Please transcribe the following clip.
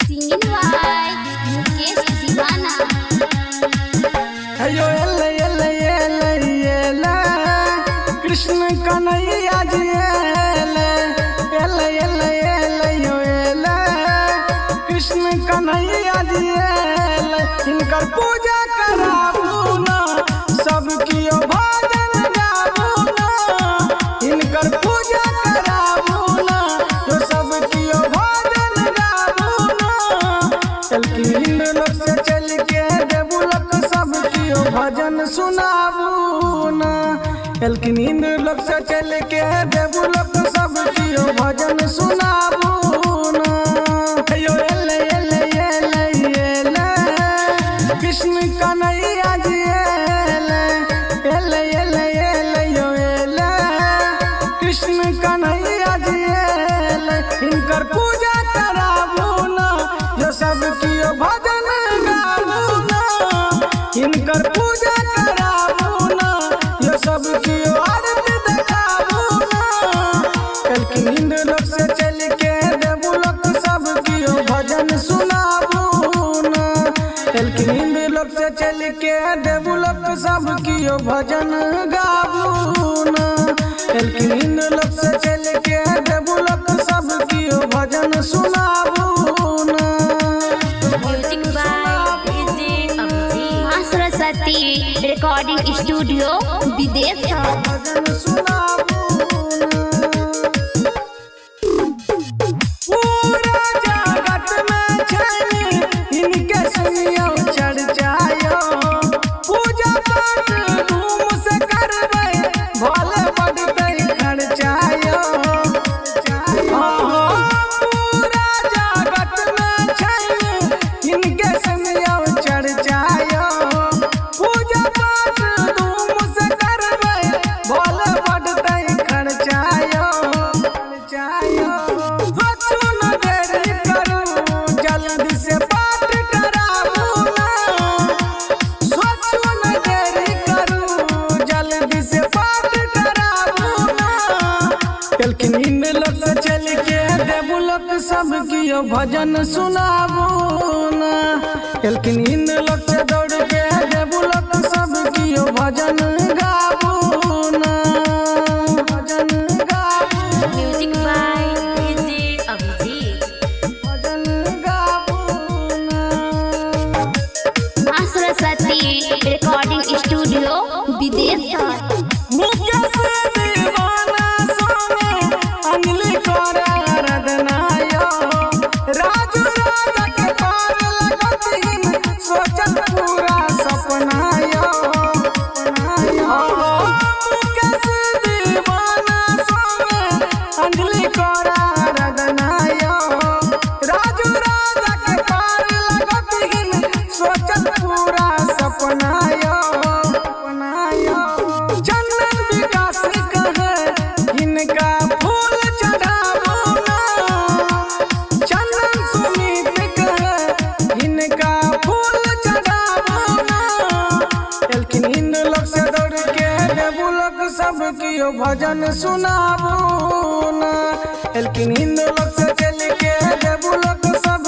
Singing by Mukesh Deewana. अयो एले एले एले एले कृष्ण कन्हैया जी एले एले एले एले यो एले कृष्ण कन्हैया जी एले। हिनकर पूजा कराबू ना, सब कियो भजन गाबू ना। हिनकर पूजा कराबू ना, यो सब कियो भजन गाबू ना। चलकी हिंद लोक से चल के देबू लोक सब कियो भजन सुनाबू ना। एलकिन हिंद लोक से चल के देबू लोक सब कियो भजन सुनाबू ना। यो एले एले एले एले कृष्ण कन्हैया जी एले एले एले एले यो एले कृष्ण कन्हैया जी एले। हिनकर पूजा कराबू ना, यो सब कियो भजन गाबू ना। हिनकर पूजा कराबू ना, यो सब कियो आरती देखाबू ना। कलकिन हिंद लोक से चल के देबू लोक सब कियो भजन सुनाबू ना। कलकिन हिंद लोक से चल के देबू लोक सब कियो भजन गाबू ना। कलकिन हिंद लोक से चल के देबू लोक सब कियो भजन सुनाबू ना। Music by DJ Abhijeet. Maa Saraswati recording studio विदेश। भजन सुनाबू ना। पूरा जगत में छनि इनके सुनियो चर्चायो। पूजा पाठ धूम से करबै, भले बढ़तै खर्चायो। हाँ, पूरा जगत में छनि इनके सुनियो चर्चायो। पूजा पाठ धूम से करबै, भले बढ़तै खर्चायो। सोचू न देरी करू, जल्दी से पाठ कराबू ना। सोचू न देरी करू, जल्दी से पाठ कराबू ना। कलकिन हिंद लोक से चल के देबू लोक सब कियो भजन सुनाबू ना। कलकिन हिंद लोक से दौड़ के देबू लोक सब कियो भजन गाबू ना। भजन गाबू। Music by DJ Abhijeet. भजन गाबू ना। माँ सरस्वती रिकॉर्डिंग स्टूडियो विदेश। मुकेश दीवाना सोने अंजलि कर आराधनायो। राजू राजा के पार लगतिन सोचल पूरा सपनायो। मुकेश दीवाना सोने अंजलि कर आराधनायो। राजू राजा के पार लगतिन सोचल पूरा सपनायो। चंदन विकास कहे इनका फूल चढ़ाबू ना। चंदन सुमित कहे इनका फूल चढ़ाबू ना। एलकिन हिंद लोक से दौड़ के देबू लोक सब कियो भजन सुनाबू ना। एलकिन हिंद लोक से चल के देबू लोक सब